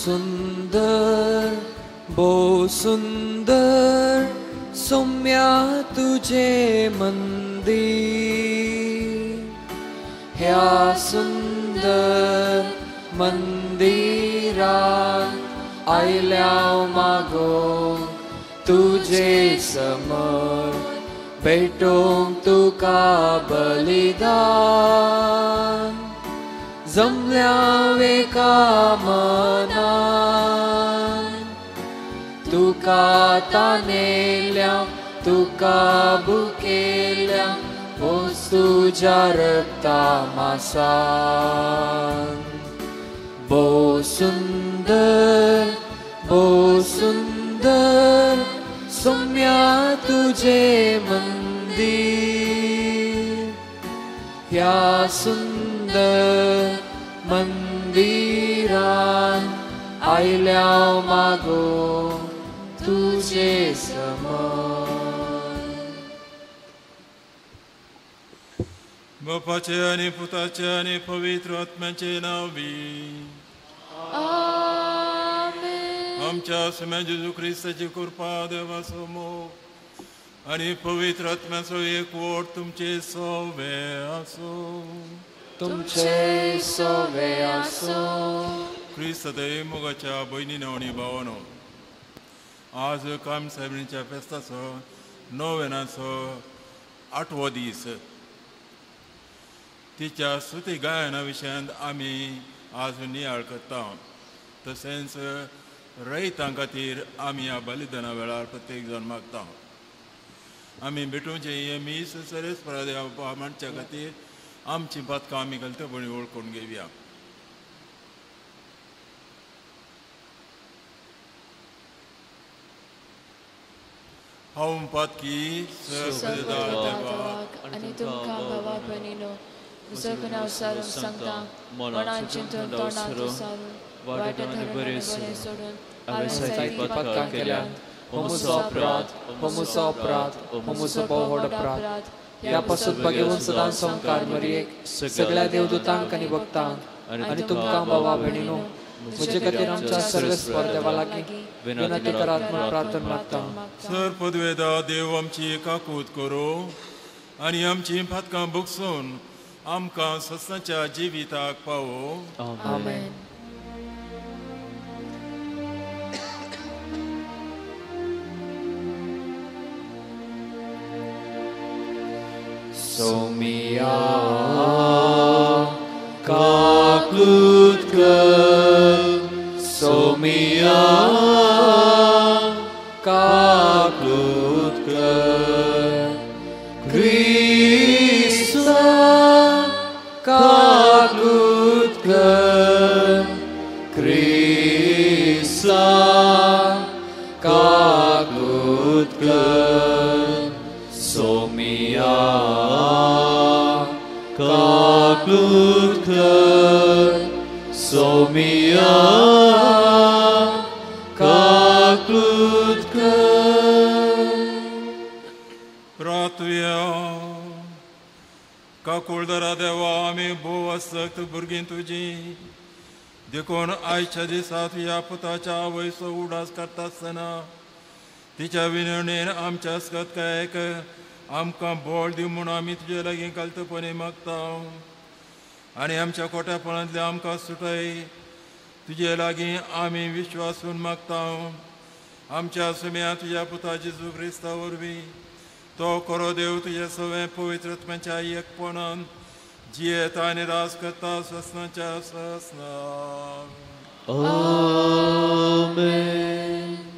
सुंदर भोव सुंदर सोम्या तुझे मंदिर, ह्या सुंदर मंदिरात आयल्या मागो तुझे समर भेटोंक तुका बलिदान जमल्या एका मनान तुका तानेल्या तुका भुकेल्या पोस तुज्या रक्ता मासान। भोव सुंदर भोव सुंदर सोम्या तुझे मंदिर, ह्या सुंदर मंदिरान आयल्या मागो तुझे समर। बापाचे आनी पुताचे आनी पवित्र आत्म्याचे नांवी आमेन। आमच्या स्वाम्या जेजू क्रिस्ताची कृपा, देवाचो मोग आनी पवित्र आत्म्याचो एकवट तुमचे सवे आसूं। तुमचे सवे आसूं। क्रिस्त मोगाच्या भयणीनो आनी भावानो, आज काम सायबिणीच्या फेस्ताचो नोवेनाचो आठवो दीस। तिच्या स्तुती गायना विशयांत आमी आज नियाळ करता। तशेंच रयतां खातीर आमी ह्या बलिदाना वेळार प्रत्येक जाण मागता। आमी भेटोवचें हें मीस सरेस परादेवा मांडच्या खातीर आमची पातकां आमी गलतेपणी वळखून घेवया। हांव पातकी देवाक आनी तुमकां भावा भयणीनो म्हजो गुन्यांव सारून सांगता, मनान चिंतून तोंडान सारून वायट धरून बरें सोडून हांवें जायतीं पातकां केल्यांत। हो म्हजो अपराध, हो म्हजो अपराध, हो म्हजो भोव व्हड अपराध। ह्या पासून बगेवन सदां संवकार मरयेक सगळ्या देवदूतांक आनी भक्तांक आनी तुमकां भावा भयणीनो म्हजे खातीर आमच्या सर्वेस्पर देवा लागीं विनंती करात म्हूण प्रार्थना मागता। सर पदवेदा देव आमची काकूत करूं आनी आमची पातकां भोगसून आमकां सस्नाच्या जिविताक पावो। आमेन। सोमिया काकूत कर, सोमिया काकूत कर, क्रिस्ता काकूत कर, क्रिस्ता काकूत कर, सोमिया काकूत कर, सोमिया काकूत कर। प्रार्थुया। काकुळदरा देवा, आमी भोव आसक्त भुरगीं तुजी, देखून आयच्या दिसा तुज्या पुताच्या आवयचो उडास करता आसतना तिच्या विनवणेन आमच्या आसकतकायेक आमकां बळ दी म्हूण आमी तुजे लागीं कालतपणी मागता। आनी आमच्या खोट्यापणांतले आमकां सुटय, तुजे लागीं आमी विश्वासून मागता। आमच्या सुम्या तुज्या पुता जेजू क्रिस्ता वरवीं तो खरो देव तुज्या सवें पवित्र आत्म्याच्या एकपणान जियेता आनी राज करता ससनाच्या ससना। आमेन।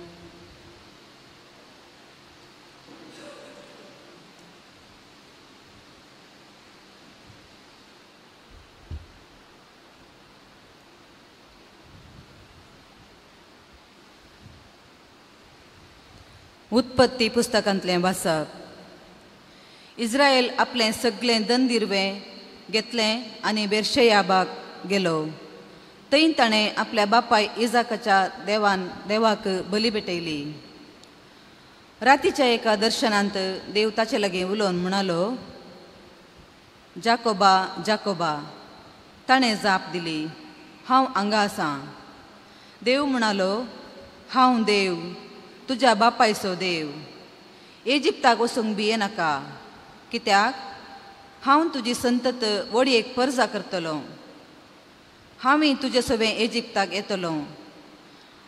उत्पत्ती पुस्तकांतलें वाचप। इस्रायल आपलें सगळें दंदिरवें घेतलें आनी बेर्शेयाबाक गेलो। थंय ताणें आपल्या बापाय इजाकाच्या देवाक बली भेटयली। रातीच्या एका दर्शनांत देव ताचे लागीं उलोवन म्हणालो, जाकोबा जाकोबा। ताणें जाप दिली, हांव हांगा आसां। देव म्हणालो, हांव देव, तुज्या बापायचो देव. इजिप्ताक वचूंक भियेनाका, कित्याक हांव तुजी संतत वडयेक परजा करतलो. हांवूय तुजे सवें इजिप्ताक येतलो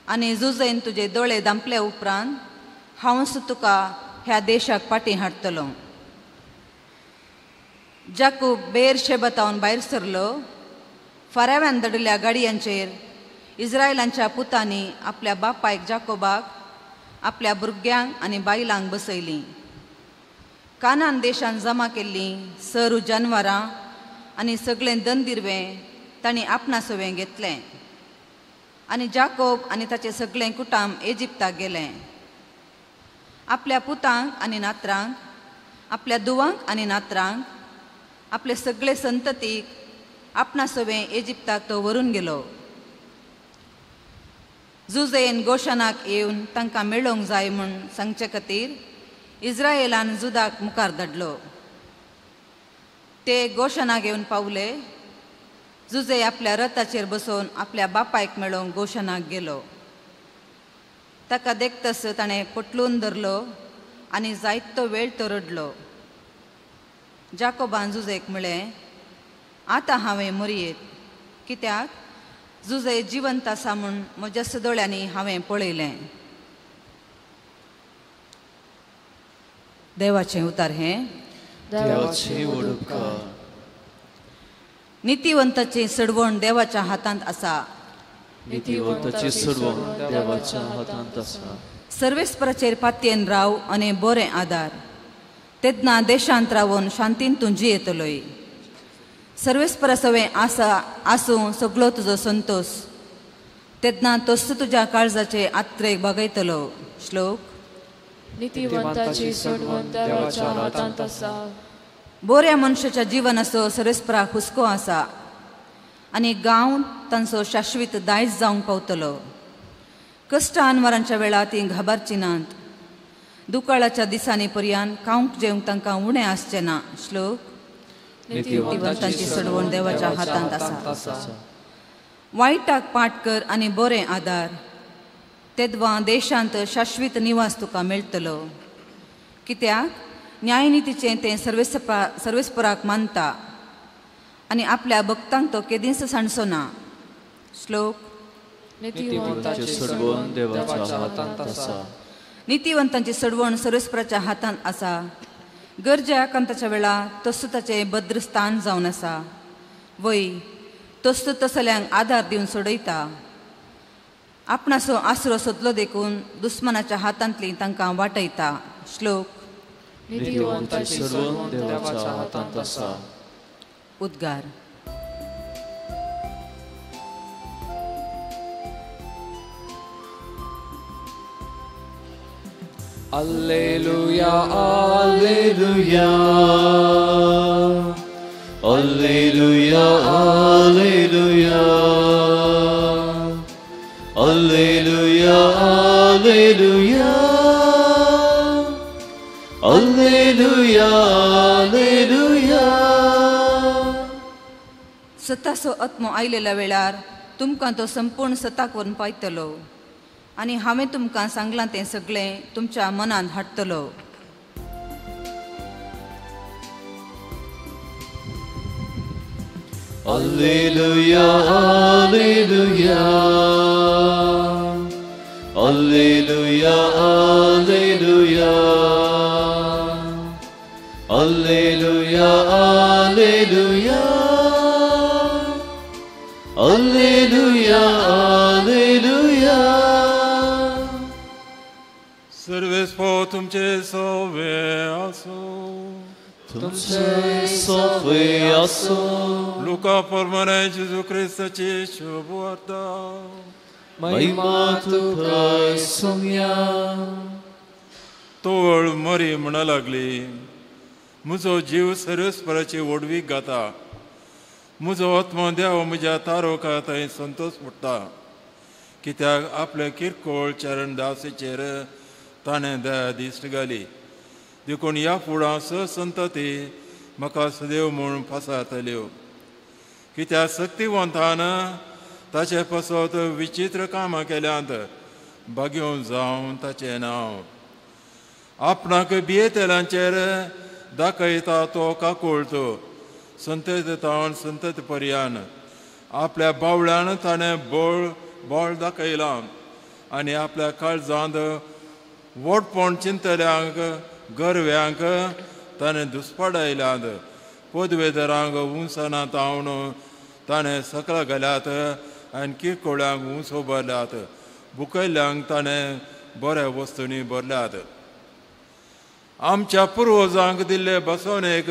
आनी जुजेन तुजे दोळे दांपल्या उपरांत हांवच तुका ह्या देशाक फाटीं हाडटलो. जाकूब बेर शेबातावन भायर सरलो. फाराव्यान दडिल्ल्या गाडयांचेर इस्रायलांच्या पुतांनी आपल्या बापायक जाकोबाक, आपल्या भुरग्यांक आनी बायलांक बसयलीं. कानान देशान जमा केल्लीं सरू जानवरां आनी सगळें दंदिरवें तांणी आपणा सवें घेतलें आनी जाकोब आनी ताचें सगळें कुटाम इजिप्ताक गेलें. आपल्या पुतांक आनी नातरांक, आपल्या दुवांक आनी नातरांक, आपले सगळे संततीक आपणा सवें इजिप्ताक तो व्हरून गेलो. जुजेन गोशनाक येवन तांकां मेळोवंक जाय म्हूण सांगचे खातीर इस्रायलान जुदाक मुखार धाडलो. ते गोशनाक येवन पावले. जुजे आपल्या रथाचेर बसोवन आपल्या बापायक मेळोवंक गोशनाक गेलो. ताका देखतस ताणें पोटलून धरलो आनी जायतो वेळ तो रडलो. जाकोबान जुजेक म्हळें, आतां हांवें मरयेत, कित्याक जुजे जिवंत आसा म्हूण म्हज्या सदोळ्यांनी हांवें पळयलें. देवाचें उतार हें. देवाचे उपकार. नितिवंताची सडवण देवाच्या हातांत आसा. नितिवंताची सडवण देवाच्या हातांत आसा. सर्वेस्पराचेर पातयेन राव आनी बरें आदार, तेन्ना देशांत रावन शांतीन तूं जियेतलोय. सर्वेस्परा सवें आसा आसूं सगळो तुजो संतोश, तेन्ना तोच तुज्या काळजाचे आत्रेक बागयतलो. श्लोक. नितिवंताची सडवण देवाच्या हातांत आसा. बऱ्या मनशाच्या जिवनाचो सर्वेस्पराक हुस्को आसा आनी गांव तांचो शाश्वीत दायज जावंक पावतलो. कश्ट अनवरांच्या वेळार तीं घाबारचीं नात. दुकाळाच्या दिसांनी पर्यान खावंक जेवंक तांकां उणें आसचें ना. श्लोक. नितिवंतांची सडवण देवाच्या हातांत आसा. वायटाक पाट कर आनी बरें आदार, तेदवां देशांत शाश्वीत निवास तुका मेळटलो. कित्याक न्यायनितीचें तें सर्वेस्पराक मानता आनी आपल्या भक्तांक तो केदींच सांडचो ना. श्लोक. नितिवंताची सडवण देवाच्या हातांत आसा. नितिवंतांची सडवण सर्वेस्पराच्या हातांत आसा. गरजे आकांताच्या वेळा तसो ताचें भद्र स्थान जावन आसा. वय तसो तसल्यांक आदार दिवन सोडयता. आपणाचो आसरो सोदलो देखून दुस्मनाच्या हातांतली तांकां वाटयता. श्लोक. नितिवंताची सडवण देवाच्या हातांत आसा. उद्गार. Alleluia, Alleluia, Alleluia, Alleluia, Alleluia, Alleluia, Alleluia, Alleluia. सताचो आत्मो आयलेल्या वेळार तुमकां तो संपूर्ण सताक व्हरून पायतलो आनी हांवें तुमकां सांगलां तें सगळें तुमच्या मनांत हाडटलो. Alleluia, Alleluia, Alleluia, Alleluia, Alleluia, Alleluia, Alleluia, Alleluia. सर्वेस्पो तुमचे सवे आसो. तुमचे सवे आसो. लुका प्रमाणे जेजू क्रिस्ताची शुभ वार्ता. महिमा तुका सोम्या. तोवळ मरी म्हणा लागली, म्हजो जीव सर्वेस्पराची व्हडवीक गाता. म्हजो आत्मो देव म्हज्या तारोका थंय संतोश पडटा, कित्याक आपले किरकोळ चरण दासीचेर ताणें दया दिश्ट घाली. देखून ह्या फुडां स संतती म्हाका सदैव म्हूण फासातल्यो. कित्याक सक्तिवंतान ताचे पसत विचित्र कामां केल्यांत भाग्योवन जावन ताचें नांव आपणाक भियेतल्यांचेर दाखयता तो काकुळतो संतत तावन संतत पर्यान आपल्या बावळ्यान ताणें बळ बळ दाखयलां आनी आपल्या काळजांत व्हडपण चिंतल्यांक गरव्यांक ताणें दुस्पाडायल्यात पदवेदरांक उंचाना तावन ताणें सकला घाल्यात आनी किरकोळ्यांक उंच उबारल्यात बुकयल्ल्यांक ताणें बऱ्या वस्तूंनी भरल्यात आमच्या पुर्वजांक दिल्ले बसवणेक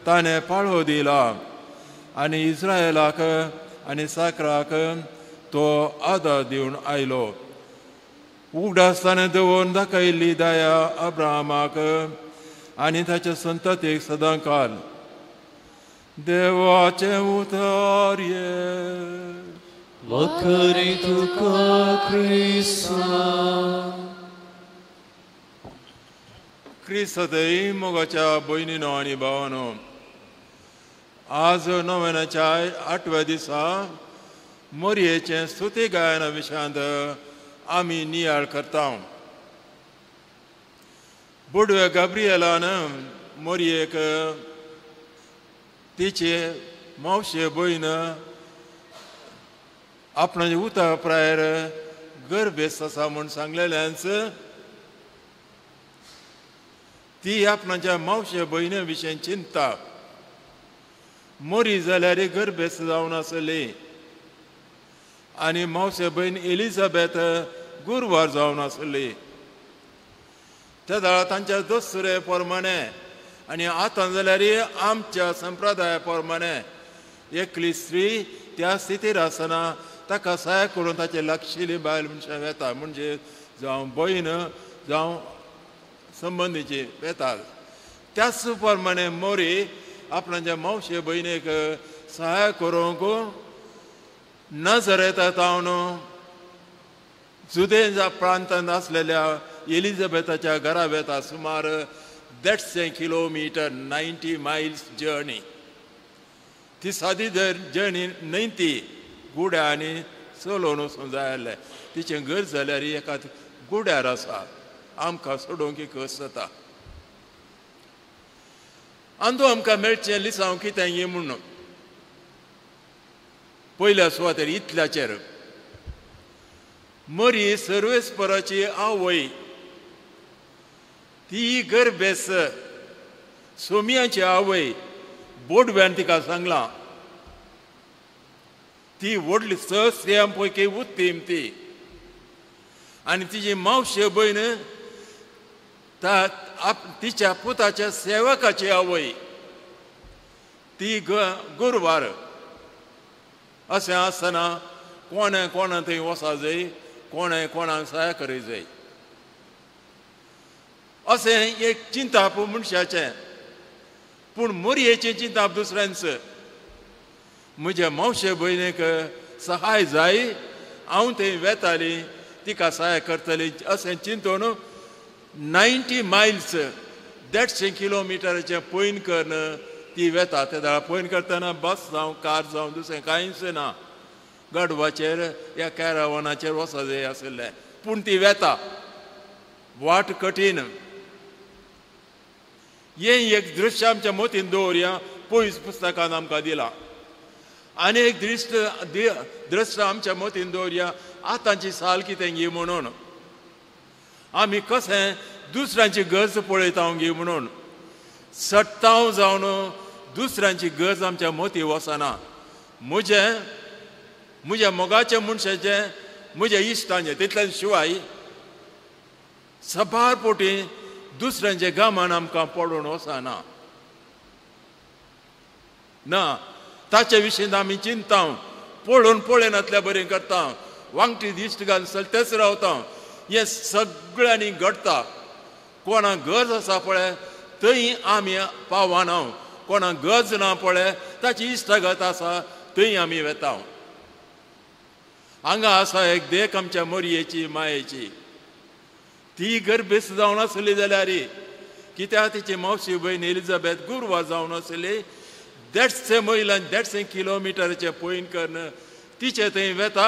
ताणें पाळो दिला आनी इस्रायलाक आनी साकराक तो आदार दिवन आयलो उगडास ताणें दवरून दाखयल्ली दया अब्राहमाक आनी ताच्या संततीक सदांकाल देवाचें उतर ये वखरी तुका क्रिस्ता क्रिस्तय मोगाच्या भयणीनो आनी भावानो आज नव्याच्या आठव्या दिसा मोरयेचें स्तुती गायना विशयांत आमी नियाळ करता. बुडवे गाब्रियलान मोरयेक तिचे मावशे भयण आपणाचे उता प्रायर गर्भेस्त आसा म्हूण सांगलेल्यांच ती आपणाच्या मावशे भयणे विशीं चिंता. मोरी जाल्यार गर्भेस्त जावन आसली आनी मावशे भयण एलिझाबेथ गुरवार जावन आसली. त्या वेळार तांच्या दस्तुरे प्रमाणे आनी आतां जाल्यार आमच्या संप्रदाया प्रमाणे एकली स्त्री त्या स्थितीर आसतना ताका सहाय करून ताचे लागशिल्ली बायल मनशां वेता, म्हणजे जावं भयण जावं संबंदीची वेतात. त्याच प्रमाणे मोरी आपणाच्या मावशे भयणीक सहाय करूंक नजरेता तावन जुदेजा प्रांतांत आसलेल्या एलिझाबेथाच्या घरा वेता. सुमार 150 किलोमिटर 90 मायल्स जर्नी. ती सादी जर्नी न्हय, ती गुड्या आनी चलोवन वचूंक जाय आसलें. तिचें घर जाल्यार एका गुड्यार आसा, आमकां सोडोवंक कस जाता. अंदू आमकां मेळचें लिसांव कितें हें म्हणून पयल्या सुवातेर इतल्याचेर मरी सर्वेस्पराची आवय, ती गर्भेस्त सोमियाची आवय बोडव्यान तिका सांगलां. ती व्हडली स स्त्रियां पैकी उत्तीम ती आनी तिजी मावशे भयण तिच्या पुताच्या सेवकाची आवय, ती गुरवार. अशें आसतना कोणें कोणा थंय वचा जाय, कोणें कोणाक सहाय करी जाय, अशें एक चिंताप मनशाचें. पूण मोरयेचें चिंताप दुसऱ्यांच. म्हज्या मावशे भयणीक सहाय जाय, हांव थंय वेताली तिका सहाय करतली अशें चिंतून 90 मायल्स 150 किलोमिटराचें पयण करून ती वेता. ते वेळार पयण करतना बस जावं कार जावं दुसरें कांयच ना, गाडवाचेर या कॅरावनाचेर वचो जाय आशिल्लें. पूण ती वेता, वाट कठीण. हें एक दृश्य आमच्या मतीन दवरया, पयस पुस्तकान आमकां दिलां. आनी एक दृश्य आमच्या मतीन दवरया, आतांची साल कितें गी म्हणून आमी कशें दुसऱ्यांची गरज पळयता गी म्हणून सट्टांव जावन दुसऱ्यांची गरज आमच्या मती वचना. म्हजें म्हज्या मोगाच्या मनशाचें म्हज्या इश्टांचें तितल्यान शिवाय सबार पोटी दुसऱ्यांच्या गामान आमकां पडून वचना ना. ताचे विशीं आमी चिंता पळोवन पळयनातल्या बरें करता, वांगटी दिश्ट घालून चलतेच रावता. हें सगळ्यांनी घडटा. कोणाक गरज आसा पळय थंय आमी पावना, कोणाक गरज ना पळय ताची इश्टागत आसा थंय आमी वेता. हांगा आसा एक देख आमच्या मोरयेची मायेची. ती गर्भेस्त जावन आसली जाल्यार कित्याक तिची मावशी भयण एलिझाबेथ गुरवार जावन आसली. 150 मैल आनी 150 किलोमिटराचें पयण करून तिचे थंय वेता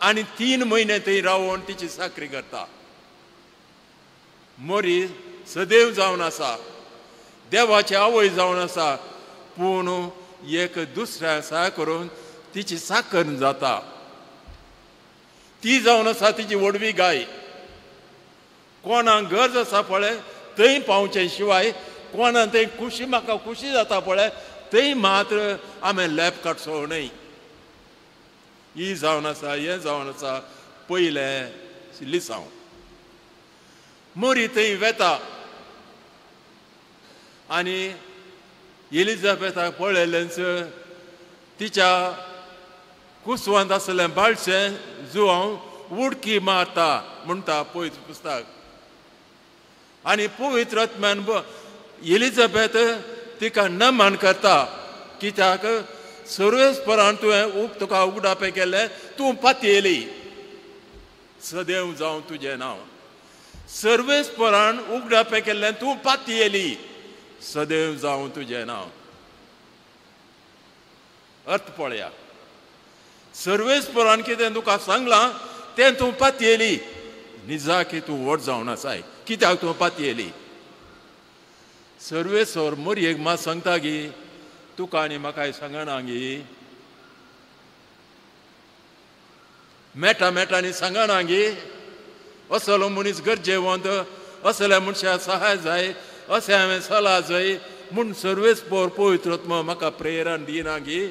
आनी 3 म्हयने थंय रावन तिची साकरी करता. मोरी सदैव जावन आसा, देवाची आवय जावन आसा, पूण एक दुसऱ्या सहाय करून तिची साकर जाता. ती जावन आसा तिची व्हडवी गाय. कोणाक गरज आसा पळय थंय पावचे शिवाय कोणाक थंय खुशी म्हाका खुशी जाता पळय थंय मात्र आमी लेप काडचो न्हय. ही जावन आसा, हें जावन आसा पयलें लिसांव. मोरी थंय वेता आनी एलिजाबेथाक पळयलेंच तिच्या कुसवांत आसलें बाळशें जुवांव उडकी मारता म्हणटा पवित्र पुस्तक. आनी पवित्र आत्म्यान एलिजाबेथ तिका नमन करता, कित्याक सर्वेस्परान तुवें तुका उगडापें केलें, तूं पातयेली, सदैव जावं तुजें नांव. सर्वेस्परान उगडापें केल्लें, तूं पातयेली, सदैव जावं तुजें नांव. अर्थ पळया, सर्वेस्परान कितें तुका सांगलां तें तूं पातयेली, निजाकी तूं व्हड जावन आसाय, कित्याक तूं पातयेली. सर्वेस्पर मोरयेक मात सांगता गी, तुका आनी म्हाकाय सांगना गी, मेटा मेटांनी सांगना गी, असलो मनीस गरजेवंत, असल्या मनशाक सहाय जाय, अशें हांवें सलाह जाय म्हूण सर्वेस्पर पवित्र आत्मो म्हाका प्रेरण दिना गी.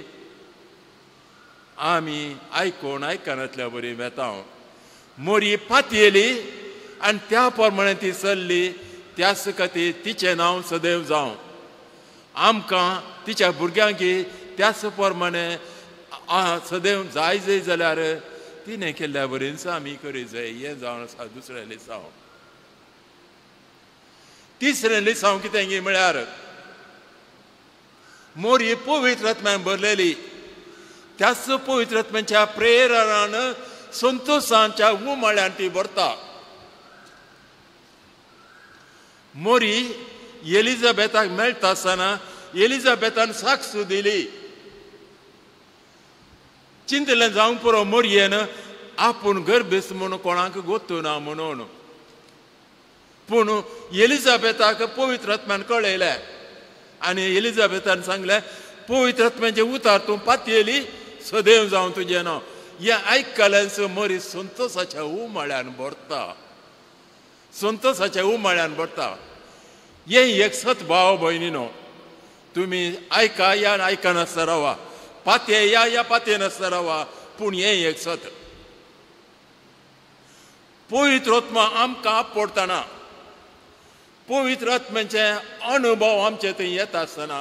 आमी आयकून आयकनातल्या बरी वेता. मोरी पातयेली आनी त्या प्रमाणे ती चल्ली, त्याच खातीर तिचें नांव सदैव जावं. आमकां तिच्या भुरग्यांकी त्याच प्रमाणे सदैव जाय जाय जाल्यार तिणें केल्ल्या बरीच आमी करी जाय. हें जावन आसा दुसरें लिसांव. तिसरें लिसांव कितें गी म्हळ्यार मोरी पवित्र आत्म्यान भरलेली, त्याच पवित्र आत्म्याच्या प्रेरणान संतोशाच्या उमाळ्यान ती भरता. मोरी एलिजाबेथाक मेळटा आसतना एलिजाबेथान साक्ष दिली. चिंतलें जावंक पुरो मोरयेन आपूण गर्भेस्त म्हूण कोणाक गोत्तू ना म्हणून, पूण एलिजाबेथाक पवित्र आत्म्यान कळयलें आनी एलिजाबेथान सांगलें, पवित्र आत्म्याचें उतार तूं पातयेली, सदैव जावं तुजें नांव. हें आयकल्यान मोरी संतोशाच्या उमाळ्यान भरता, संतोशाच्या उमाळ्यान भरता. हें एक सत भाव भयणीनो, तुमी आयका या आयकनासतना रावा, पातये या या पातये नासतना रावा, पूण हें एक सत. पवित्र आत्मा आमकां आपडटना, पवित्र आत्म्याचे अनुभव आमचे थंय येता आसतना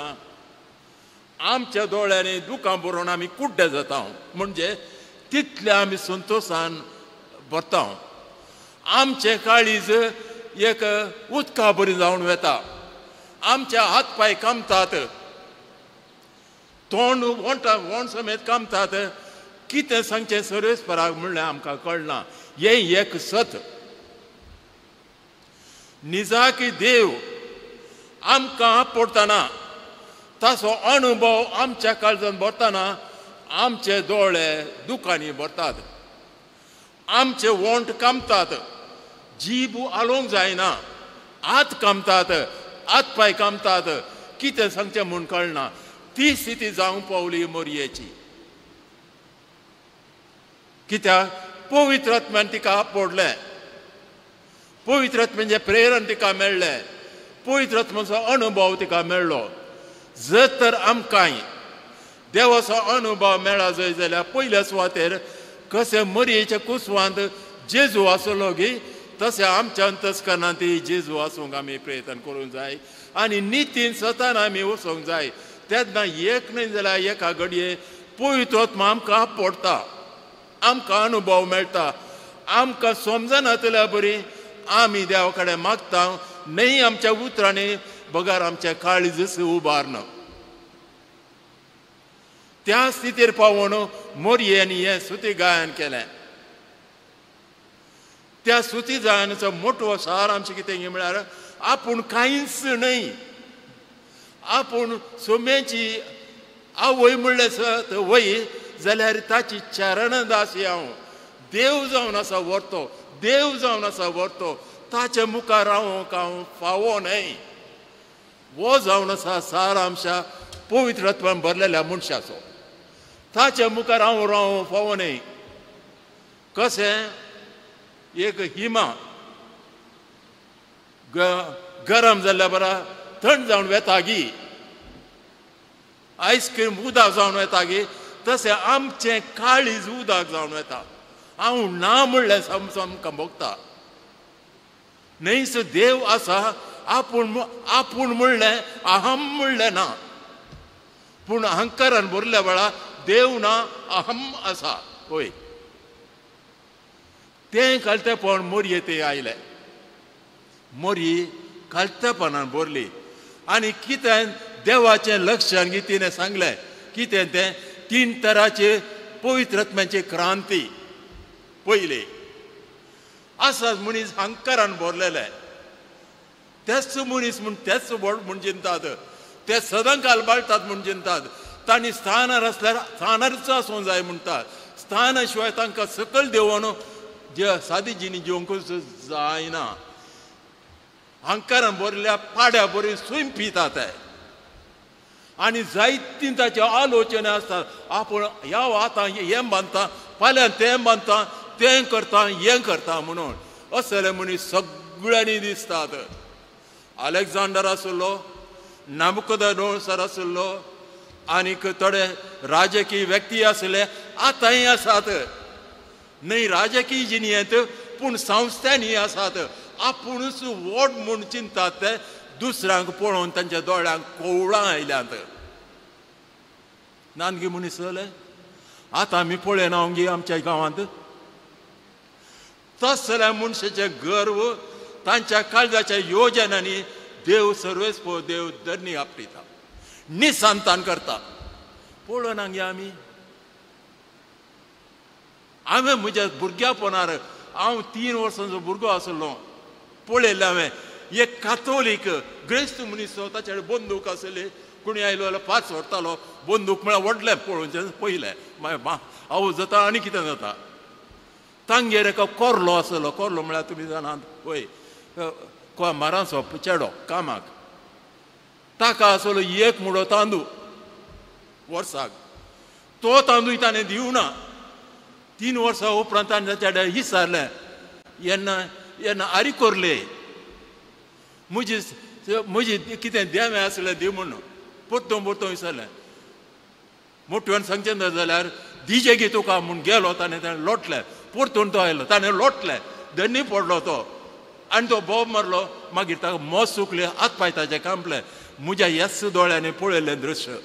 आमच्या दोळ्यांनी दुकां बरोवन आमी कुड्डे जाता, म्हणजे तितले आमी संतोशान भरता. आमचें काळीज एक उदका बरी जावन वेता, आमचे हात पांय कामतात, तोंड वोंटा वोंट समेत कामतात. कितें सांगचें सर्वेस्पराक म्हणल्यार आमकां कळना. हें एक सत. निजाकी देव आमकां आपडटना, ताचो अनुभव आमच्या काळजान भरतना आमचे दोळे दुकांनी भरतात, आमचे वोंट कामतात, जीब आलोवंक जायना, हात कामतात, हात पांय कामतात, कितें सांगचें म्हूण कळना. ती स्थिती जावंक पावली मोरयेची, कित्याक पवित्र आत्म्यान तिका आपडलें, पवित्र आत्म्याचें प्रेरण तिका मेळ्ळें, पवित्र आत्म्याचो अनुभव तिका मेळ्ळो. जर तर आमकांय देवाचो अनुभव मेळा जाय जाल्यार पयल्या सुवातेर कशें मोरयेच्या कुसवांत जेजू आसलो गी तशें आमच्या अंतस्करणांत जेजू आसूंक आमी प्रयत्न करूंक जाय आनी नितीन सतान आमी वचूंक जाय. तेन्ना एक न्हय जाल्यार एका घडये पवित्र आत्मा आमकां आपडटा, आमकां अनुभव मेळटा, आमकां समजनातल्या बरी आमी देवा कडेन मागता न्हय आमच्या उतरांनी बगर आमच्या काळीज उबारना. त्या स्थितीर पावून मोरयेन हें सुती गायन केलें. त्या सुती गायनाचो मोटो सार आमचें कितें म्हळ्यार आपूण कांयच न्हय, आपूण सोम्याची आवय म्हणलें सत वय जाल्यार ताची चरणदासी हांव. देव जावन आसा व्हरतो, देव जावन आसा व्हरतो, ताचे मुखार रावंक हांव फावो न्हय. वो जावन आसा सारांशा पवित्रत्वान भरलेल्या मनशाचो, ताचे मुखार हांव रावंक फावो न्हय. कशें एक हिमा गरम जाल्ल्या बरा थंड जावन वेता गी, आयस्क्रीम उदक जावन वेता गी, तशें आमचें काळीज उदक जावन वेता. हांव ना म्हणलें आमकां भोगता न्हयच. देव आसा आपूण आपूण म्हणलें, अहम म्हणलें ना, पूण अहंकारान भरल्या वेळा देव ना अहम आसा. हय, तें खालतेपण मोरये तें आयलें, मोरी खालतेपणान भरली आनी कितें देवाचें लक्षण तिणें सांगलें. कितें तें? तीन तराचे पवित्रत्म्याची क्रांती. पयली आसात मनीस अहंकारान भरलेले, तेच मनीस म्हूण तेच व्हड म्हूण चिंतात, ते सदांकाल बाळटात म्हूण चिंतात. तांणी स्थानार आसल्यार स्थानारच आसूंक जाय म्हणटात, स्थाना शिवाय तांकां सकयल देंवोवन जे सादी जिणी जिवंकूच जायना. अहंकारान भरल्या पाड्या बरी स्वयं पितात ते आनी जायतीं ताचे आलोचना आसतात. आपूण ह्या आतां हें बांदता, फाल्यां तें बांदता, तें करता, हें करता म्हणून असले मनीस सगळ्यांनी दिसतात. अलेक्झांडर आसलो, नाबुकोदोनोसर आसलो, आनीक थोडे राजकीय व्यक्ती आसले, आतांय आसात. न्हय राजकीय जिणेंत पूण संस्थांनी आसात. आपुणूच व्हड म्हूण चिंतात ते दुसऱ्यांक पळोवन तांच्या दोळ्यांक कोवळां आयल्यांत. नानगी मनीस जाले आतां आमी पळयना गी आमच्या गांवांत. तसल्या मनशाचें गर्व तांच्या काळजाच्या योजनांनी देव सर्वेस्पो देव धरणी आपटिता, निसंतान करता. पळोवना गे आमी. हांवें म्हज्या भुरग्यापणार, हांव 3 वर्सांचो भुरगो आसलो, पळयलें हांवें एक कातोलीक ग्रेस्त मनीस, ताचे कडेन बंदूक आसली. कोणी आयलो जाल्यार फास व्हरतालो, बंदूक म्हळ्यार व्हडलें पळोवचें पयलें, मागीर आवज जाता आनी कितें जाता. तांगेर एका कोरलो आसलो, कोरलो म्हळ्यार तुमी जाणात पळय, मारांचो चेडो कामाक, ताका आसलो 1 मुडो तांदूळ वर्साक. तो तांदूळ ताणें दिवना. 3 वर्सां उपरांत ताणें ताच्या कडेन विचारलें, येन्ना येन्ना आरी कोरले म्हजी म्हजी कितें देवें आसलें दी म्हणून परतून परतून विचारलें. मोठ्यान सांगचें ना जाल्यार दिजे गी तुका म्हूण गेलो. ताणें ताणें लोटलें, परतून तो आयलो, ताणें लोटलें, धन्नी पडलो तो आनी तो बोब मारलो. मागीर ताका मोस सुकले, हात पांय ताचे कांपले. म्हज्या येस दोळ्यांनी पळयलें दृश्य.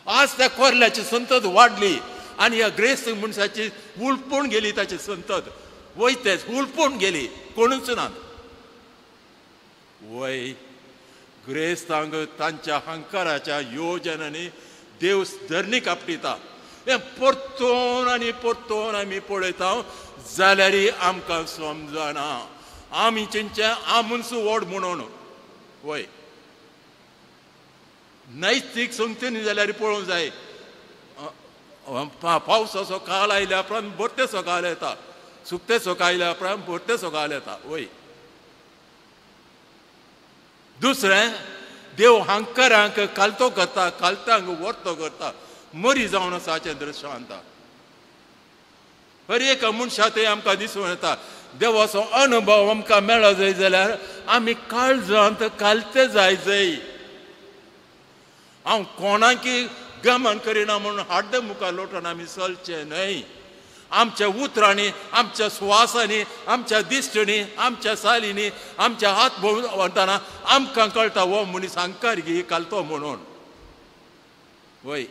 आज त्या कोरल्याची संतत वाडली आनी ह्या ग्रेस्त मनशाची उलपून गेली. ताची संतत वयतेच उलपून गेली, कोणूच ना. वय ग्रेस्तांक तांच्या अहंकाराच्या योजनांनी देव धरणी कापटिता. हें परतून आनी परतून आमी पळयता जाल्यार आमकां समजना. आमी चिंतचें आमूच व्हड म्हणून. वय नैतीक संगतीन जाल्यार पळोवंक जाय. पावसाचो काल आयल्या उपरांत भरतेचो काल येता, सुकतेचो काल आयल्या उपरांत भरतेचो काल येता. वय दुसरें देव अहंकारांक कालतो करता, कालतांक वर्तो करता. मरी जावन आसा हाचें दृश्टांत हर एका मनशा ते आमकां दिसून येता. देवाचो अनुभव आमकां मेळो जाय जाल्यार आमी काळजांत कालते जाय जाय. हांव कोणाकी गमन करिना म्हणून हाड्डे मुखार लोटून आमी चलचें न्हय. आमच्या उतरांनी, आमच्या सुवासांनी, आमच्या दिश्टींनी, आमच्या सालींनी, आमच्या हात भोंवतना आमकां कळटा हो मनीस अहंकार गी कालतो म्हणून. वय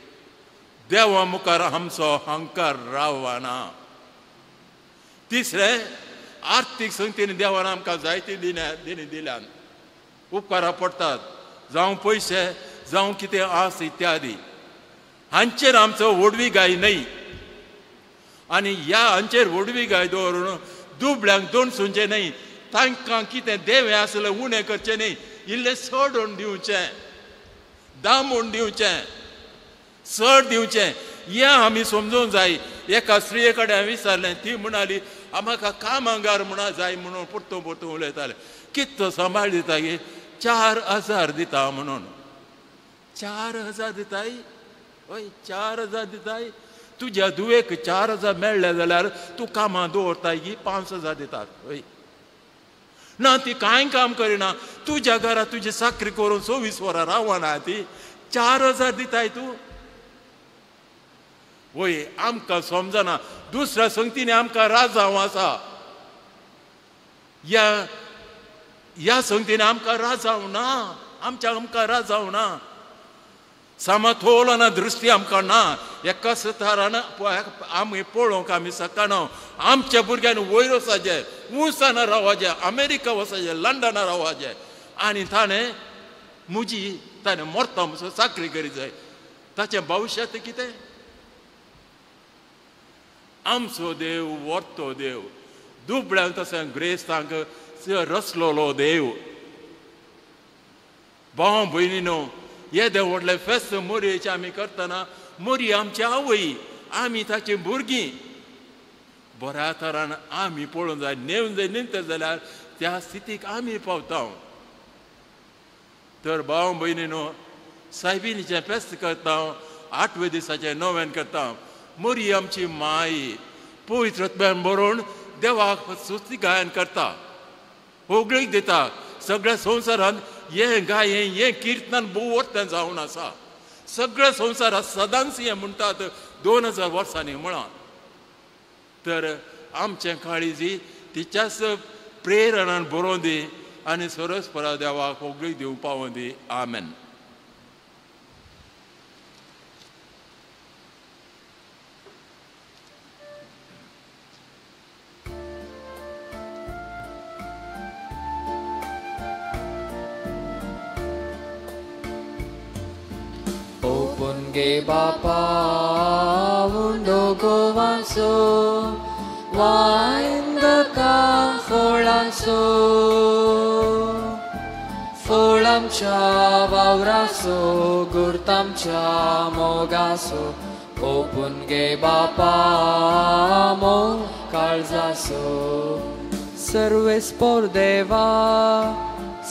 देवा मुखार आमचो अहंकार रावना. तिसरें, आर्थीक संगतीन देवान आमकां जायती दिणी दिल्यान उपकारा पडटात, जावं पयशे, जावं कितें आस इत्यादी. हांचेर आमचो व्हडवी गाय न्हय. आनी ह्या हांचेर व्हडवी गाय दवरून दुबळ्यांक दोनसुंचें न्हय, तांकां कितें देवें आसलें उणें करचें न्हय, इल्लें चड दिवचें, दामून दिवचें, चड दिवचें. हें आमी समजूंक जाय. एका स्त्रिये कडेन हांवें विचारलें, ती म्हणाली म्हाका कामांगार म्हणा जाय म्हणून परतून परतून उलयताले. कितलो सांबाळ दिता गे? 4000 दिता म्हणून. 4000 दिताय? हय 4000 दिताय. तुज्या धुवेक 4000 मेळ्ळे जाल्यार तूं कामां दवरताय की 5000 दितात? हय ना, ती कांय काम करिना, तुज्या घरा तुजी साकरी करून 24 वरां रावना, ती 4000 दिताय तूं? वय आमकां समजना. दुसऱ्या संगतीन आमकां राजांव आसा, ह्या ह्या संगतीन आमकां राजांव ना, आमच्या आमकां राजांव ना, समतोल ना दृश्टी आमकां ना. एका सतारान आमी पळोवंक आमी शकना. आमच्या भुरग्यांनी वयर वचपाचें, उंचाना रावपाचें, अमेरिका वचपाचें, लंडना रावपाचें, आनी ताणें म्हजी ताणें मरता म्हणसर चाकरी करी जाय. ताचें भविश्यात कितें? आमचो देव वर्तो देव, दुबळ्यांक तशें ग्रेस्तांक रसलोलो देव. भाव भयणीनो, येदें व्हडलें फेस्त मोरयेचें आमी करतना, मोरी आमची आवय, आमी ताची भुरगीं. बऱ्या तरान आमी पळोवंक जाय. नेवन जर न्हिदता जाल्यार त्या स्थितीक आमी पावता. तर भाव भयणीनो, सायबिणीचें फेस्त करता, 8व्या दिसाचें नवेन करता. मोरी आमची माय पवित्र आत्म्यान बरोवन देवाक स्तुती गायन करता, होगळीक दिता. सगळ्या संवसारांत हें गायें हें किर्तन भोव वर्तां जावन आसा. सगळ्या संवसारांत सदांच हें म्हणटात 2000 वर्सांनी म्हळां. तर आमचें काळीजी तिच्याच प्रेरणान बरोवन दी आनी सरस्परा देवाक होगळीक दिवंक पावों दी. आमेन. गे बापा उंडो गोवांचो वायंदका फळांचो, फळांच्या वावराचो गुर्तांच्या मोगाचो, ओपून गे बापा मोग काळजाचो. सर्वेस्पोर देवा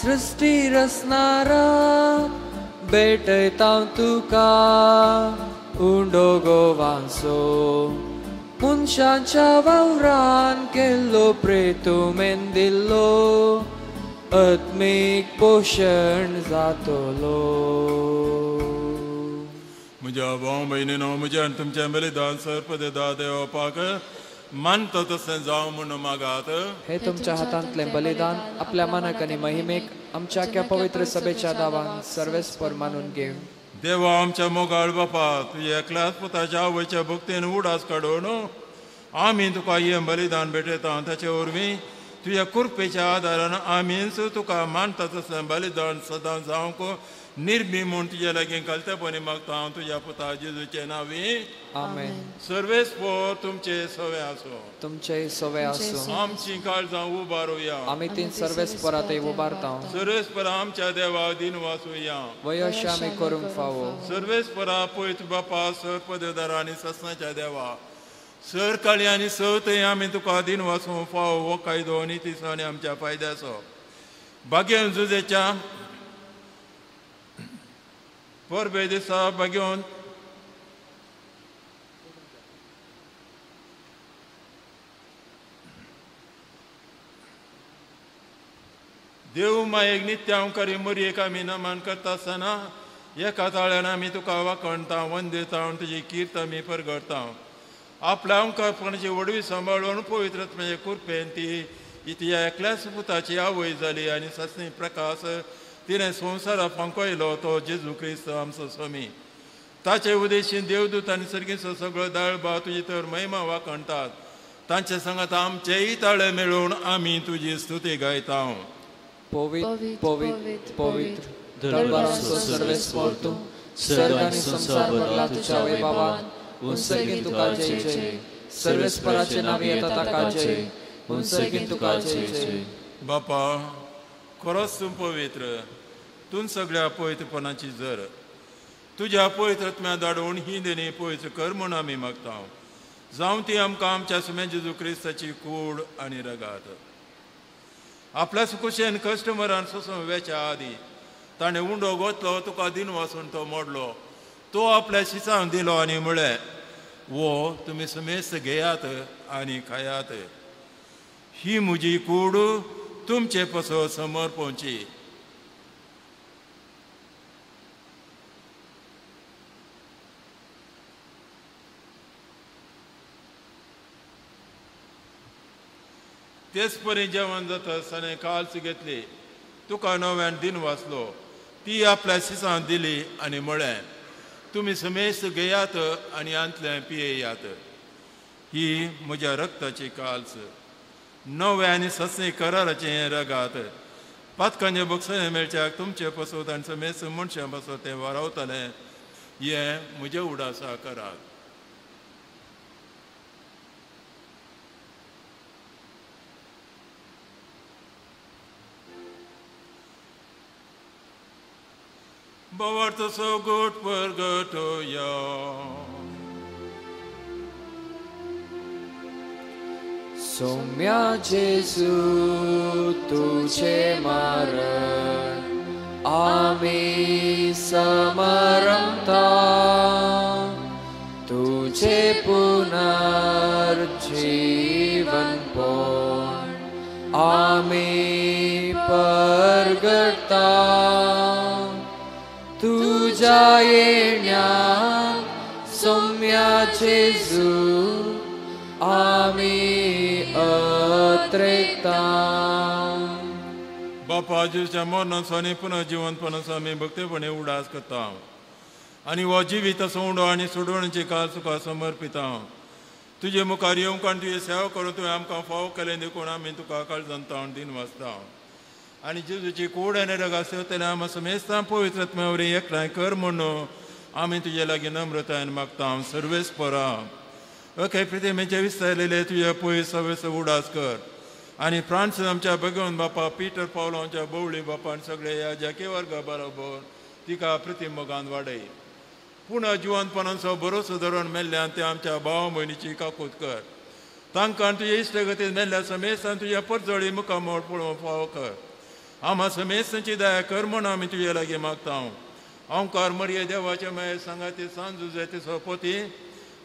सृष्टी रचणारा, भेटयता तुका उंडो गोवांचो. मनशांच्या वावरान केल्लो प्रेतुमेन दिल्लो, आत्मीक पोशण जातलो. म्हज्या भाव भयणीनो, म्हज्या आनी तुमच्या बलिदान सर्पदेदा देवपाक मानता तशें जावं म्हूण मागात. हे तुमच्या हातांतलें बलिदान आपल्या मनाक आनी महिमेक आमच्या क्या पवित्र सभेच्या दावान सर्वेस्पर मानून घेव. देवा आमच्या मोगाळ बापा, तुज्या एकल्याच पुताच्या आवयच्या भक्तीन उडास काडून आमी तुका हें बलिदान भेटयता. ताचे वरवीं तुज्या कृपेच्या आदारान आमीच तुका मानता तशें बलिदान सदां जावंक निर्मी म्हूण तुज्या लागीं कलतेपणी मागता हांव तुज्या पुता जेजूचे नांवी. आमेन. सर्वेस्पोर तुमचे सवे आसूं. तुमचे सवे आसूं. आमची काळजां उबारुया. आमी तीन सर्वेस्परा थंय उबारता. सर्वेस्परा आमच्या देवा दिन वाचुया. वयश आमी करूंक फावो. सर्वेस्परा पवित्र बापा, सर्पदेदार आनी ससनाच्या देवा, सरकाळी आनी सवथंय आमी तुका दिन वाचूंक फावो. हो कायदो नितीचो आनी आमच्या फायद्याचो. भाग्यन जुजेच्या परबे दिसा भाग्योन देव मायेक नित्यांकारी मोरयेक आमी नमन करता आसतना एका ताळ्यान आमी तुका वाखणता, वंदेता आनी तुजी कीर्त आमी परगडता. आपल्या अंकारपणाची व्हडवी सांबाळून पवित्र आत्म्याचे कृपेन ती तिच्या एकल्याच पुताची आवय जाली आनी सासणी प्रकाश तिणें संवसारा फांकयलो तो जेजू क्रिस्त आमचो स्वामी. ताचे उदेशीन देवदूत आनी सर्गीचो सगळो दाळबा तुजी तर महिमा वाखणतात. तांचे सांगात आमचेय ताळे मेळून आमी तुजी स्तुती गायता. पवित्र पवित्र पवित्र दरबारांचो सर्वेस्पोर तूं, सर्ग आनी संवसार भरला तुज्या वैभवान. उंचगीन तुका जय जय, सर्वेस्पराचे नांव येता ताका जय, उंचगीन तुका जय जय. बापा खरोच तूं पवित्र, तूं सगळ्या पवित्रपणाची जर. तुज्या पवित्र आत्म्या धाडून ही देणी पवित्र कर म्हूण आमी मागता. जावं ती आमकां आमच्या सुम्या जेजू क्रिस्ताची कूड आनी रगात. आपल्या सुकुशेन कस्टमरान सोसून वेच्या आदी ताणें उंडो गोतलो, तुका दिन वासून तो मोडलो, तो आपल्या शिसांक दिलो आनी म्हळें, वो तुमी समेस्त घेयात आनी खायात, ही म्हजी कूड तुमचे पसो समर्पणची. तेच परी जेवण जाता आसतना काल्स घेतली, तुका नव्यान दिन वाचलो, ती आपल्या शिसांक दिली आनी म्हळें, तुमी समेस्त घेयात आनी आंतलें पियेयात, ही म्हज्या रक्ताची काल्स, नव्या आनी ससणी कराराचें हें रगात. पातकांचे बक्षणें मेळच्याक तुमचे पसत आनी समेस्त मनशां पसत तें वारावतलें, हें म्हज्या उडासा करात. भावार्थ सगोट परगटोया. सौम्या जेजू तुझे मरण आमी समरमता, तुझे पुनर्जीवन पण आमी परगटता. तुझ्या येण्याक सौम्या जेजू आमी अत्रेता. बापा जेजूच्या मरणाचो आनी पुनर्जिवंतपणाचो आमी भक्तेपणे उडास करता आनी हो जिवीत उंडो आनी सोडवण्याची काल तुका समर्पिता. तुजे मुखार येवंक आनी तुजी सेवा करून तुवें आमकां फावो केलें देखून आमी तुका काळजान ताण दिन वाचता. आनी जेजूची कूड आनी रगात सेवतले आमी समेस्तां पवित्र आत्म्या वरवीं एकठांय कर म्हणून आमी तुजे लागीं नम्रतायेन मागता. सर्वेस्परा अखे प्रितिमेचे विस्तारलेले तुज्या पयस सवेस उडास कर आनी फ्रांस आमच्या भगवंत बापा पीटर पावलो आमच्या बोवळी बापान सगळे ह्या जाके वर्गा बरोबर तिका प्रतिमोगान वाडय. पूण जिवंतपणाचो भरोसो धरून मेल्ल्यान ते आमच्या भाव भयणीची काकूत कर. तांकां तुजे इश्टगतीन मेल्ल्या समेस्तान तुज्या परजळी मुखामोड पळोवंक फावो कर. आमा समेस्तांची दया कर म्हूण आमी तुजे लागीं मागता. ओंकार मरिये देवाचे मागीर सांगाती सांज ते सोपोती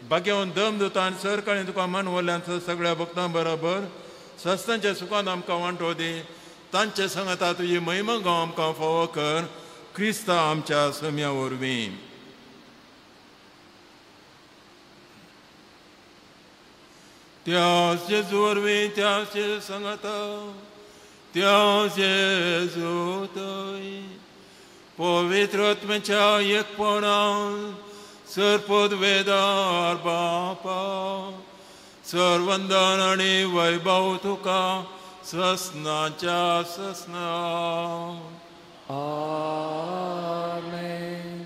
भाग्यवन दम दुतान सरकाळी तुका मानवल्ल्यान सगळ्या भक्तां बरोबर सस्तांच्या सुखान आमकां वांटो दी. तांचे सांगाता तुजी महिमा गांव आमकां फावो कर, क्रिस्ता आमच्या सम्या वरवीं. त्या जेजू वरवीं, त्या जेजू सांगाता, त्या जेजू थंय पवित्र आत्म्याच्या एकपणान सरपदवेदार बापा सर्वंदन आनी वैभव तुका ससनाच्या ससना. आमेन.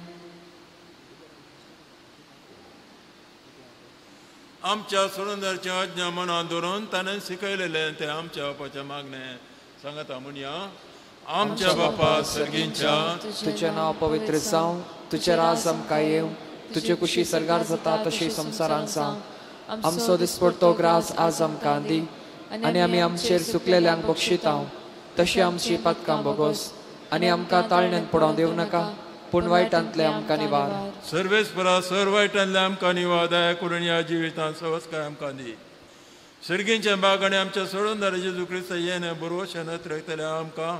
आमच्या सुरंदरच्या आज्ञा मनात धरून ताणें शिकयलेलें तें आमच्या बापाच्या मागणें सांगता म्हणया. आमच्या बापा सर्गींच्या, तुजें नांव पवित्र जावं, तुजें राज आमकां येवं, तुजे कुशी सर्गार जाता तशी संवसारांत जावं. आमचो दिसपडतो ग्रास आज आमकां दी आनी आमी आमचेर चुकलेल्यांक बक्षिता तशी आमची पातकां बोगोस आनी आमकां ताळण्यान पडोवंक दिवं नाका, पूण वायटांतले आमकां निवार. सर्वेस्परा सर वायटांतले आमकां निवार, दया करून ह्या जिवितांत सवस्काय आमकां दी. सर्गींच्या बाग आनी आमच्या सोडूनदार जेजू क्रिस्त येणे बरोवशें नत्रयतले आमकां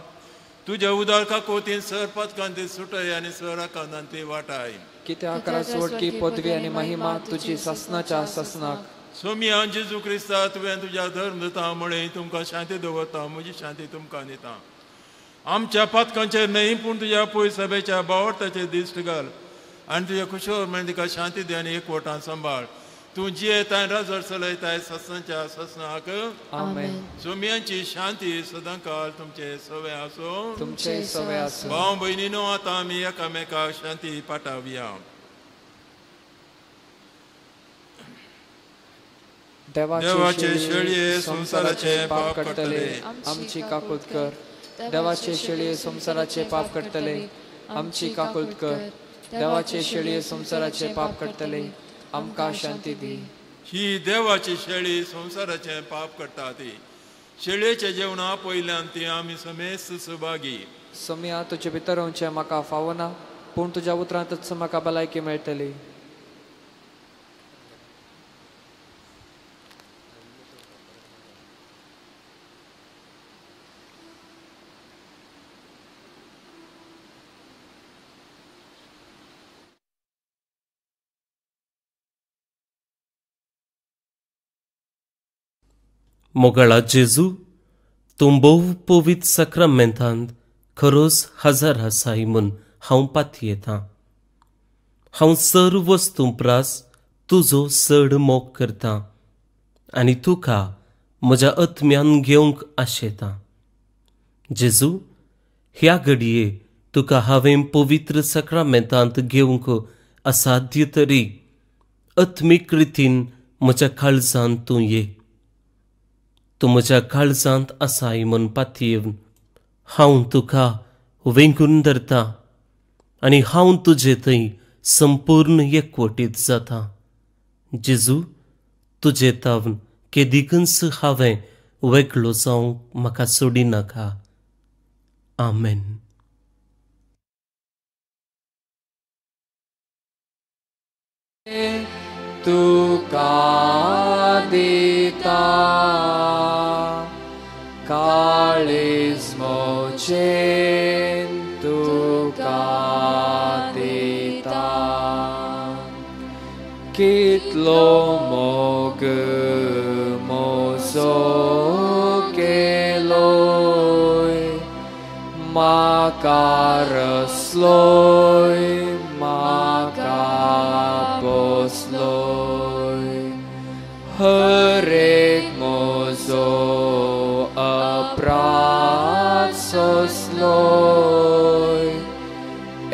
तुज्या उदार काकोतीन सर पातकांती सुटय आनी सर आकांतांती वाटाय. कित्याक राजवटकी पदवी आनी महिमा तुजी सासनाच्या सासनाक. सोमिया जेजू क्रिस्ता तुवें तुज्या धर्म दिता म्हळें तुमकां शांती दवरता, म्हजी शांती तुमकां दिता. आमच्या पातकांचेर न्हय पूण तुज्या पयस सभेच्या बावडताचेर दिश्ट घाल आनी तुज्या खुशोर म्हळें तिका शांती दी आनी एकवटान सांबाळ. तूं जियेताय राजवट चलयताय ससनाच्या ससनाक. आमेन. सोमियांची शांती सदांकाळ तुमचे सवे आसूं. तुमचे सवे आसूं. भाव भयणीनो आतां आमी एकामेकाक शांती पाठावया. देवाचे शेळये संवसाराचे पाप काडटले, आमची काकूत कर. देवाचे शेळये संवसाराचे पाप काडटले, आमची काकूत कर. देवाचे शेळये संवसाराचे पाप करतले, आमकां शांती दी. ही देवाची शेळी संवसाराचें पाप करता ती शेळयेच्या जेवणा पयल्यान ती आमी समेस्त सहभागी. सोम्या, तुजे भितर येवचें म्हाका फावना, पूण तुज्या उतरांतच म्हाका भलायकी मेळटली. मोगाळा जेजू, तूं भोव पवित्र साक्रामेंतांत खरोच हजर आसाय म्हूण हांव पातयेतां. हांव सर्व वस्तूं प्रास तुजो चड मोग करतां आनी तुका म्हज्या आत्म्यान घेवंक आशेतां. जेजू, ह्या घडये तुका हांवें पवित्र साक्रामेंतांत घेवंक असाध्य तरी आत्मीक रितीन म्हज्या काळजांत तूं ये. तूं म्हज्या काळजांत आसाय म्हूण पातयेवन हांव तुका वेंगून धरता आनी हांव तुजे थंय संपूर्ण एकवटीत जाता. जेजू, तुजे तावन केदिकूच हांवें वेगळो जावंक म्हाका सोडिनाका. आमेन. तुका दिता काळीज मोचेन, तुका दिता कितलो मोग मोजो केलोय, म्हाका रसलोय, म्हाका पोसलोय. हरेक मोजो अपराध सोसलोय,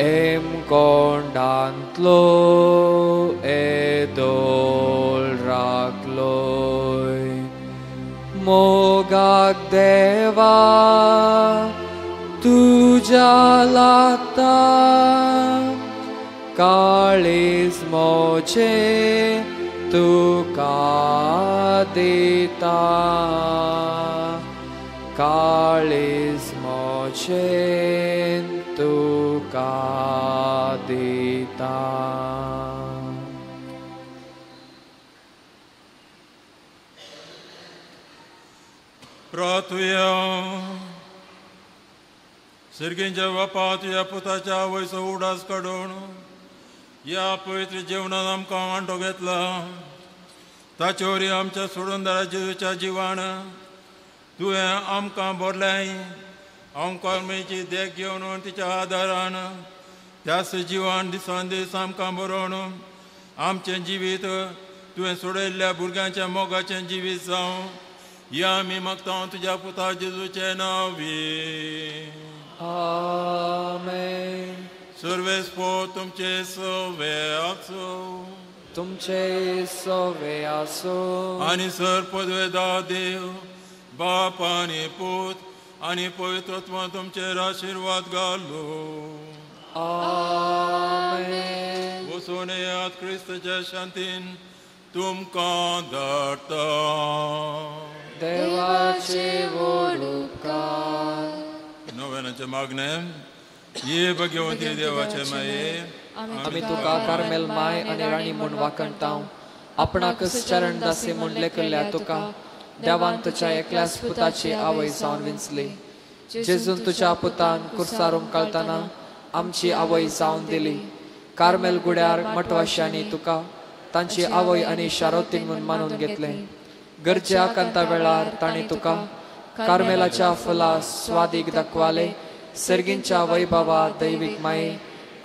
एमकोंडांतलो एदोळ राखलोय. मोगाक देवा तुज्या लागता, काळीज मोचें तुका दिता, काळीज मोचें तुका दिता. प्रार्थुया. सर्गींच्या बापा, तुज्या पुताच्या आवयचो उडास काडून ह्या पवित्र जेवणान आमकां वांटो घेतला, ताचे वरी आमच्या सोडूनदारा जेजूच्या जिवान तुवें आमकां भरलें. आमकां देख घेवन तिच्या आदारान त्याच जिवान दिसान दीस आमकां बरोवन आमचें जिवीत तुवें सोडयल्ल्या भुरग्यांच्या मोगाचें जिवीत जावं, ह्या आमी मागता तुज्या पुता जेजूचें नांवी. आमेन. सर्वेस्पो तुमचे सवे आसो, तुमचे सवे आसो. आनी सर पदवेदा देव बाप आनी पूत आनी पवित्रत्व तुमचेर आशिर्वाद घालो. आमेन. वचून येयात, क्रिस्ताच्या शांतीन तुमकां धाडटा. देवाचे व्हड उपकार. नव्यानाचें मागणें. ये भगवंती देवाचे माये, आमी तुका कार्मेल माय आनी राणी म्हूण वाखणता. आपणाकच चरण दासी म्हूण लेखिल्ल्या तुका देवान तुज्या एकल्याच पुताची आवय जावन विंचली. जेजून तुज्या पुतान कुर्सार उमकाळतना आमची आवय जावन दिली. कार्मेल गुड्यार मठवाश्यांनी तुका तांची आवय आनी शारोतीन म्हूण मानून घेतलें. गरजे आकांता वेळार तांणी तुका कार्मेलाच्या फुलां स्वादीक दाखवाले. सर्गींच्या वैभवा दैवीक माये,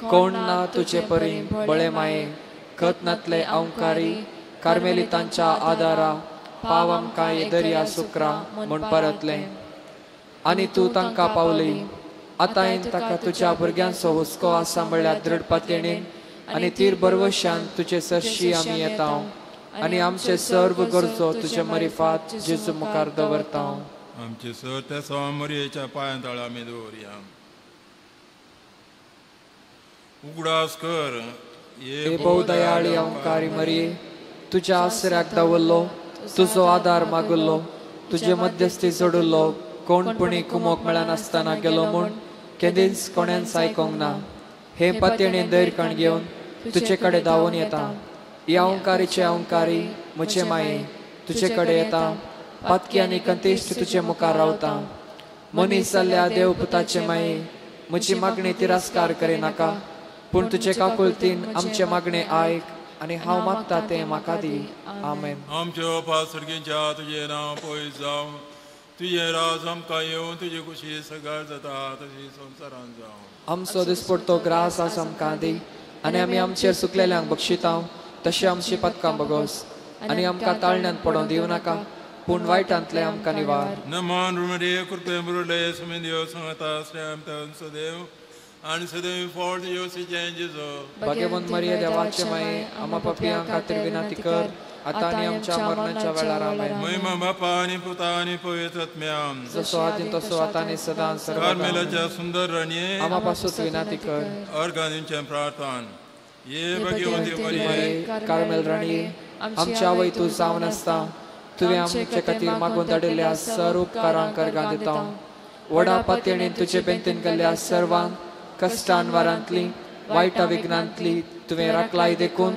कोण ना तुजे परी बळे माये, खत नातले अंकारी कार्मेलितांच्या आदारा पाव आमकां दर्या सुक्रा म्हूण परतलें. आनी तूं तांकां पावली. आतां ताका तुज्या भुरग्यांचो हुस्को आसा म्हळ्यार दृढ पातयेणीन आनी तीर बरवशान तुजे सरशी आमी येता आनी आमचे सर्व गरजो तुजे मरिफात जेजू मुखार दवरता. आमचे सर त्या सवा मरयेच्या पांयां तळा आमी दवरया. उगडास कर. हे भोवदयाळी अंकारी मरिये, तुज्या आसऱ्याक दावल्लो, तुजो आदार मागुल्लो, तुजे मध्यस्थी जोडुल्लो कोणपणी कुमोक मेळनासतना गेलो म्हूण केदींच कोणेंच आयकोंक ना. हे पातयेणे धैर्यकण घेवन तुजे कडेन धांवून येता. ही अहंकारीचे अहंकारी म्हजे माये तुजे कडेन येता. पातकी आनी कंतिश्ट तुजे मुखार रावता. मनीस जाल्ल्या देवपुताचे माये, म्हजी मागणी तिरस्कार करिनाका, पूण तुजे काकुळतीन आमचे मागणे आयक आनी हांव मागता तें म्हाका दी. आमेन. आमच्यो पासर्गींच्या तुजें नांव पयस जावं, तुजें राज आमकां येवन, तुजी खुशी सगळ जाता तशी संवसारान जावं. आमचो दिसपडतो ग्रास आज आमकां दी आनी आमी आमचेर सुकलेल्यांक बक्षिता तशें आमची पदकां बगोस आनी आमकां ताळण्यांत पडोवंक दिवं नाका, पूण वायटांतलें आमकां निवार. नमन रुमडे कृपे मुरले सुमेंद्यो सांगता आमचो देव आनी सदैव फळ तुजें जेजू. भाग्यवंत मरिये देवाचे माये, आमा पापयां खातीर विनंती कर आतां आनी आमच्या मरणाच्या वेळार. आमेन. महिमा बापा आनी पुता आनी पवित्र आत्म्यान, जसो आदीं तसो आतां आनी सदां सर्वदा. कार्मेलाच्या सुंदर राणये, आमा पासून विनंती कर. अर्गांचें प्रार्थन. ये भाग्यवंती मरिये, कार्मेल राणये, आमच्या आवय तूं जावन आसता, तुवें आमचे खातीर मागून धाडिल्ल्या सर्व उपकारांक अर्गां दिता. व्हडा पातयेणेन तुजे बेंतीन गेल्ल्या सर्वांक कश्टान वारांतली वायटा विघ्नांतली तुवें राखलाय देखून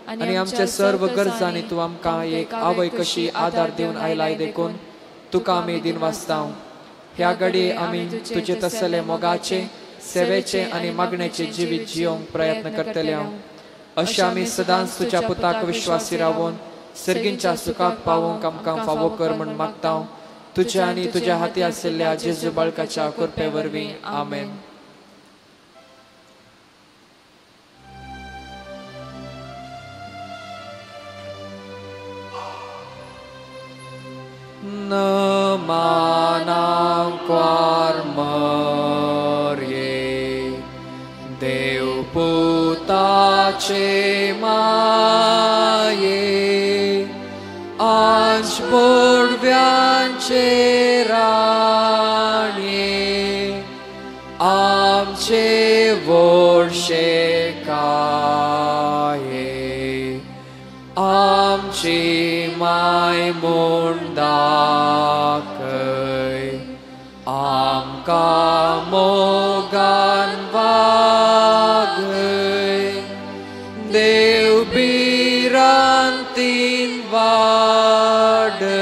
आनी आमच्या सर्व गरजांनी तूं आमकां एक आवय कशी आदार दिवन आयलाय देखून तुका आमी दिनवासता. ह्या घडये आमी तुजे तसले मोगाचे, सेवेचे आनी मागणेचे जिवीत जियोंक प्रयत्न करतले. अशें आमी सदांच तुज्या पुताक विश्वासी रावून सर्गींच्या सुखाक पावोवंक आमकां फावो कर म्हूण मागता. तुज्या आनी तुज्या हाती आशिल्ल्या जेजू बाळकाच्या कृपे वरवीं. आमेन. नमानांक्वार मरिये, देवपुताचे माये, आज बोडव्यांचे राणये, आमचे वोडशे काये, आमची माय म्हूण दाखय, आमकां मोगान वागय, देव भिरांतीन वाडय,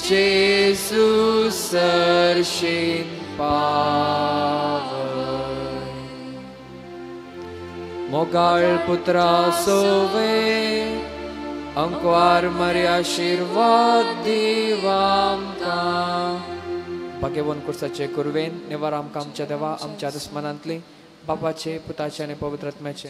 जेजू सरशीन पावय. मोगाळ पुत्रा सोवे अंकवार मरी आशिर्वाद दिव आमकां. भाग्यवंत कुर्साचे कुरवेन निवार आमकां आमच्या देवा आमच्या दुस्मनांतली, बापाचे पुताचे आनी पवित्र आत्म्याचे.